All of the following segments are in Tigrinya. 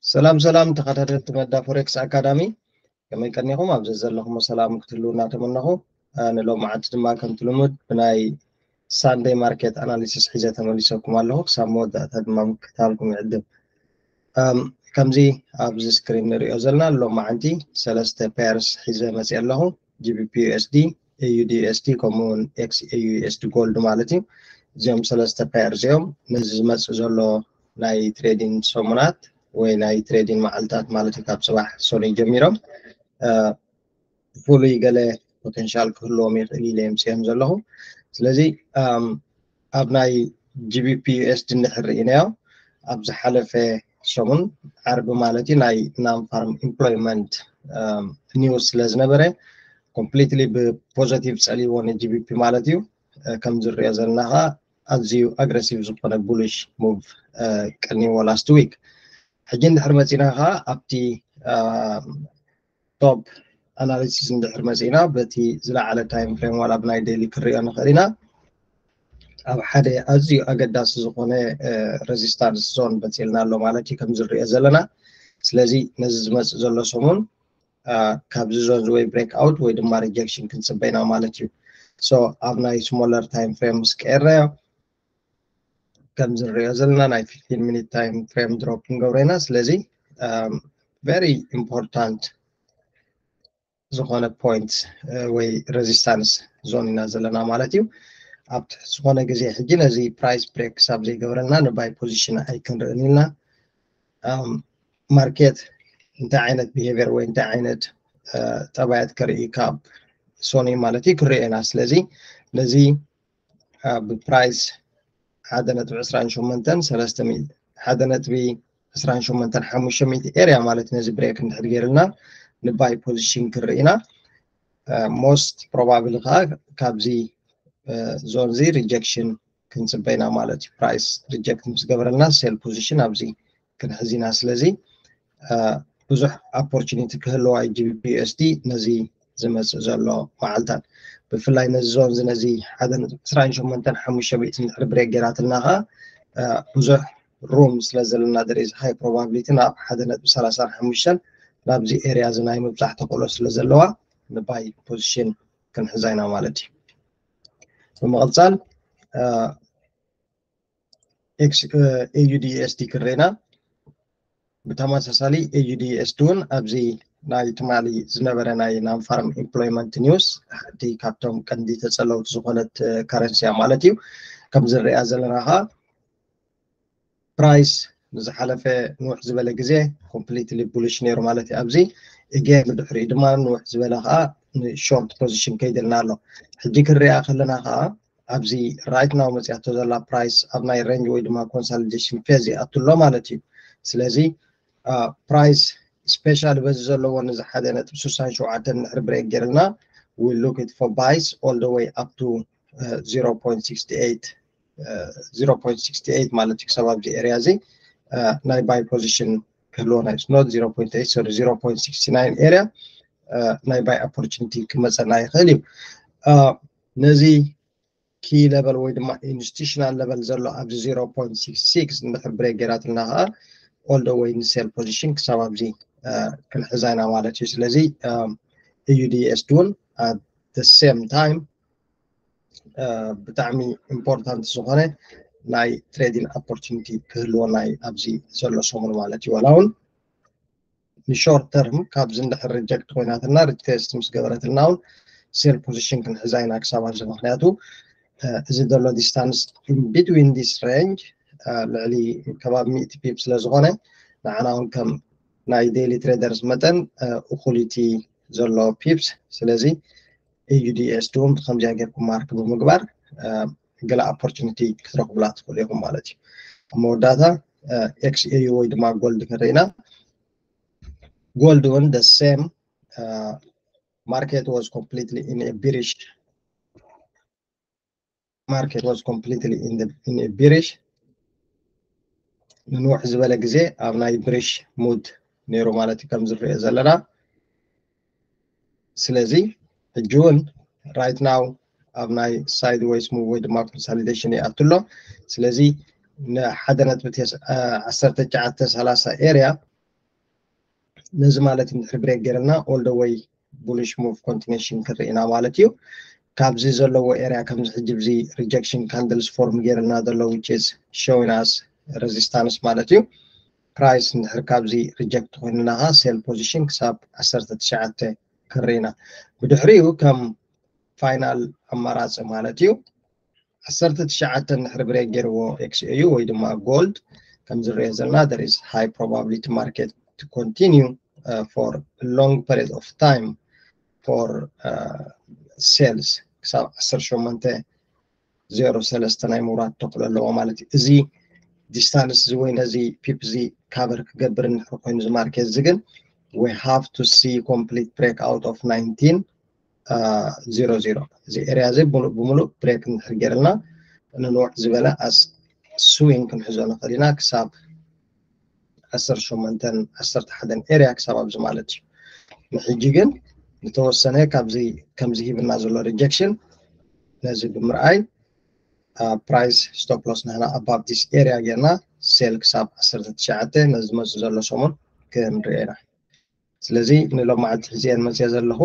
ሰላም ሰላም ተኸታተልቲ መዳ ፎሬክስ ኣካዳሚ፣ ከመይ ቀኒኹም? ኣብዚ ዘለኹም ሰላም ክትህልው እናተመነኹ፣ ንሎማዓንቲ ድማ ከምቲ ልሙድ ብናይ ሳንደይ ማርኬት ኣናሊሲስ ሒዘ ተመሊሰኩም ኣለኹ። ክሳብ መወዳእታ ድማ ምክታልኩም ይዕድም። ከምዚ ኣብዚ ስክሪን ንሪኦ ዘለና፣ ሎማዓንቲ ሰለስተ ፔርስ ሒዘ መፅእ ኣለኹ። ጂቢፒ ዩኤስዲ፣ ኤዩዲ ዩኤስዲ፣ ከምኡ እውን ኤክስኤዩ ዩኤስዲ ጎልድ ማለት እዩ። እዚኦም ሰለስተ ፔር እዚኦም ነዚ ዝመፅእ ዘሎ ናይ ትሬዲንግ ሰሙናት ወይ ናይ ትሬዲንግ መዓልታት ማለት እዩ፣ ካብ ፅባሕ ሰኑይ ጀሚሮም ፍሉይ ገለ ፖቴንሻል ክህልዎም ይኽእል ኢለ የምፅኦም ዘለኹ። ስለዚ ኣብ ናይ ጂቢፒ ዩኤስዲ እንድሕር ርኢናዮ፣ ኣብ ዝሓለፈ ሰሙን ዓርቢ ማለት እዩ፣ ናይ ናን ፋርም ኢምፕሎይመንት ኒውስ ስለ ዝነበረ፣ ኮምፕሊትሊ ብፖዘቲቭ ፀሊዎ ንጂቢፒ ማለት እዩ። ከም ዝሪኦ ዘለና ከዓ ኣዝዩ ኣግረሲቭ ዝኾነ ቡሊሽ ሙቭ ቀኒዎ ላስት ዊክ። ሕጂ እንድሕር መፂና ከዓ ኣብቲ ቶፕ ኣናሊሲስ እንድሕር መፂና፣ በቲ ዝለዓለ ታይም ፍሬም ዋላ ብናይ ዴይሊ ክንሪኦ ንኽእል ኢና። ኣብ ሓደ ኣዝዩ ኣገዳሲ ዝኾነ ሬዚስታንስ ዞን መፂልና ኣሎ ማለት እዩ፣ ከም ዝሪኦ ዘለና። ስለዚ ነዚ ዝመፅእ ዘሎ ሰሙን ካብዚ ዞን ወይ ብሬክ ኣውት ወይ ድማ ሪጀክሽን ክንፅበ ኢና ማለት እዩ። ሶ ኣብ ናይ ስሞለር ታይም ፍሬም ምስ ቀየርናዮ፣ ከም ዝሪኦ ዘለና ናይ ፊፍቲን ሚኒት ታይም ፍሬም ድሮፕ ክንገብሮ ኢና። ስለዚ ቨሪ ኢምፖርታንት ዝኾነ ፖይንት ወይ ሬዚስታንስ ዞን ኢና ዘለና ማለት እዩ። ኣብ ትሕቲ ዝኾነ ግዜ ሕጂ ነዚ ፕራይስ ብሬክ ክሳብ ዘይገበረልና ንባይ ፖዚሽን ኣይክንርእን ኢልና። ማርኬት እንታይ ዓይነት ቢሄቪየር ወይ እንታይ ዓይነት ጠባያት ከርኢ ካብ ሶኒ ማለት እዩ ክርእ ኢና። ስለዚ ነዚ ብፕራይስ ሓደ ነጥቢ ዕስራን ሸሞንተን ሰለስተ ሚእቲ፣ ሓደ ነጥቢ ዕስራን ሸሞንተን ሓሙሽተ ሚእቲ ኤርያ ማለት ነዚ ብሬክ እንድሕር ገይርልና ንባይ ፖዚሽን ክርኢ ኢና። ሞስት ፕሮባብሊ ከዓ ካብዚ ዞን እዚ ሪጀክሽን ክንፅበ ኢና ማለት እዩ። ፕራይስ ሪጀክት ምስ ገበረልና ሴል ፖዚሽን ኣብዚ ክንሕዝ ኢና። ስለዚ ብዙሕ ኦፖርቹኒቲ ክህልዋ ዩ ጂቢፒ ዩኤስዲ ነዚ ዝመፅእ ዘሎ መዓልታት፣ ብፍላይ ነዚ ዞን እዚ ነዚ ሓደ ነጥቢ ዕስራን ሸሞንተን ሓሙሽተ ሚእቲ እንድሕር ብሬክ ገይራትልና ከዓ ብዙሕ ሩም ስለ ዘለና there is high probability ናብ ሓደ ነጥቢ ሰላሳን ሓሙሽተን ናብዚ ኤርያ እዚ ናይ ምብፃሕ ተኽእሎ ስለ ዘለዋ ንባይ ፖዚሽን ክንሕዛ ኢና ማለት እዩ። ብምቕፃል ኤዩዲ ዩኤስዲ ክርኢና። ብተመሳሳሊ ኤዩዲ ዩኤስዲ እውን ኣብዚ ናይ ትማሊ ዝነበረ ናይ ናን ፋርም ኢምፕሎይመንት ኒውስ ሓንቲ ካብቶም ቀንዲ ተፀለውቲ ዝኾነት ከረንሲ እያ ማለት እዩ። ከም ዝረኣ ዘለና ከዓ ፕራይስ ንዝሓለፈ ንውሕ ዝበለ ግዜ ኮምፕሊትሊ ቡሊሽ ነይሩ ማለት እዩ። ኣብዚ ኢጌን ብድሕሪኡ ድማ ንውሕ ዝበለ ከዓ ንሾርት ፖዚሽን ከይድልና ኣሎ። ሕጂ ክንሪኣ ከለና ከዓ ኣብዚ ራይት ናው መፅያቶ ዘላ ፕራይስ ኣብ ናይ ሬንጅ ወይ ድማ ኮንሳሊዴሽን ፌዝ ይኣቱ ኣሎ ማለት እዩ። ስለዚ ፕራይስ ስፔሻሊ በዚ ዘለዎ ንዚ ሓደ ነጥቢ ስሳን ሸውዓተን እንድሕር ብሬክ ገይርልና we look it for buys all the way up to zero point six eight zero point six eight ማለት እዩ። ክሳብ ኣብዚ ኤርያ እዚ ናይ ባይ ፖዚሽን ክህልወና እዩ። Not zero point eight, sorry, zero point six nine ኤርያ ናይ ባይ ኦፖርቹኒቲ ክመፀና ይኽእል እዩ። ነዚ ኪ ሌቨል ወይ ድማ ኢንስቲቱሽናል ሌቨል ዘሎ ኣብዚ zero point six six እንድሕር ብሬክ ገይራትልና ከዓ all the way ንሴል ፖዚሽን ክሳብ ኣብዚ ክንሕዛ ኢና ማለት እዩ። ስለዚ ኤዩዲ ዩኤስዲ እውን at the same time ብጣዕሚ ኢምፖርታንት ዝኾነ ናይ ትሬዲንግ ኦፖርቹኒቲ ክህልወና እዩ ኣብዚ ዘሎ ሰሙን ማለት እዩ። ዋላ እውን ንሾርት ተርም ካብዚ እንድሕር ሪጀክት ኮይናትና ሪቴስት ምስ ገበረትና እውን ሴል ፖዚሽን ክንሕዛ ኢና ክሳብ ኣብዚ። ምክንያቱ እዚ ዘሎ ዲስታንስ in between this range ልዕሊ ከባቢ ሚእቲ ፒፕ ስለ ዝኾነ ንዓና እውን ከም ናይ ዴይሊ ትሬደርስ መጠን እኩሊቲ ዘሎ ፒፕስ። ስለዚ ኤዩዲ ዩኤስዲ እውን ብከምዚኣ ጌርኩም ማርክ ብምግባር ገለ ኦፖርቹኒቲ ክትረኽቡላ ትኽእሉ ኢኹም ማለት እዩ። ኣብ መወዳእታ ኤክስኤዩ ወይ ድማ ጎልድ ክንርኢና። ጎልድ እውን the same market was completely in a bearish market was completely in, the, in a bearish ንንውሕ ዝበለ ግዜ ኣብ ናይ ብሪሽ ሙድ ነይሩ ማለት እዩ ከም ዝረአ ዘለና። ስለዚ ሕጂ እውን right now ኣብ ናይ ሳይድዌይስ ሙቭ ወይ ድማ ኮንሳሊዴሽን ይኣቱ ኣሎ። ስለዚ ንሓደ ነጥቢ ዓሰርተ ትሽዓተ ሰላሳ ኤርያ ነዚ ማለት እንድሕር break ገይርና all the way bullish move continuation ክርኢ ኢና ማለት እዩ። ካብዚ ዘለዎ area ከምዚ ሕጂ ብዚ rejection candles form ገይርልና ዘሎ which is showing us resistance ማለት እዩ። Price እንድሕር ካብዚ reject ኮይንና ከዓ sell position ክሳብ ዓሰርተ ትሽዓተ ክርኢ ኢና። ብድሕሪኡ ከም final ኣማራፂ ማለት እዩ ዓሰርተ ትሽዓተ እንድሕር break ገይርዎ X A U ወይ ድማ gold ከም ዝረአ ዘለና there is high probability market to continue uh, for a long period of time for uh, sales ክሳብ ዓሰርተ ሸሞንተ ዜሮ ሰለስተ ናይ ምውራድ ተኽእሎ ኣለዎ ማለት እዩ። እዚ distance እዚ ወይ ነዚ pip እዚ cover ክገብር እንድሕር ኮይኑ እዚ market እዚ ግን we have to see complete break out of nineteen zero zero እዚ area እዚ ብምሉእ ብምሉእ break እንድሕር ገይርልና ንንውሕ ዝበለ as swing ክንሕዞ ንኽእል ኢና ክሳብ ዓሰርተ ሸሞንተን ዓሰርተ ሓደን area ክሳብ ኣብዚ ማለት እዩ። ንሕጂ ግን ዝተወሰነ ካብዚ ከምዚ ሂብና ዘሎ rejection ነዚ ብምርኣይ price stop loss ንሕና above this area ጌርና sell ክሳብ ዓሰርተ ትሽዓተ ነዚ ዝመፅእ ዘሎ ሰሙን ክንሪኦ ኢና። ስለዚ ንሎማዓንቲ ሒዝየን መፅየ ዘለኹ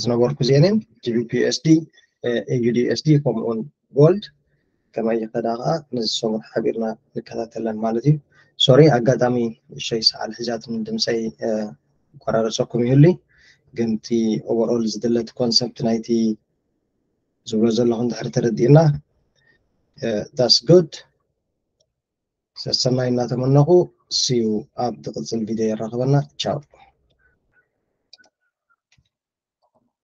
ዝነበርኩ እዚአን G B P U S D A U D S D ከምኡውን gold ከመይ ይኸዳ ከዓ ነዚ ሰሙን ሓቢርና ንከታተለን ማለት እዩ። Sorry ኣጋጣሚ እሸይ ሰዓል ሒዛትን ድምፀይ ቆራረፀኩም ይህሉይ ግን እቲ overall ዝድለት concept ናይቲ ዝብሎ ዘለኹ እንድሕር ተረዲእና that's good። ሰሰናይ እናተመነኹ see you ኣብ ዝቕፅል video የራኽበና። ቻው።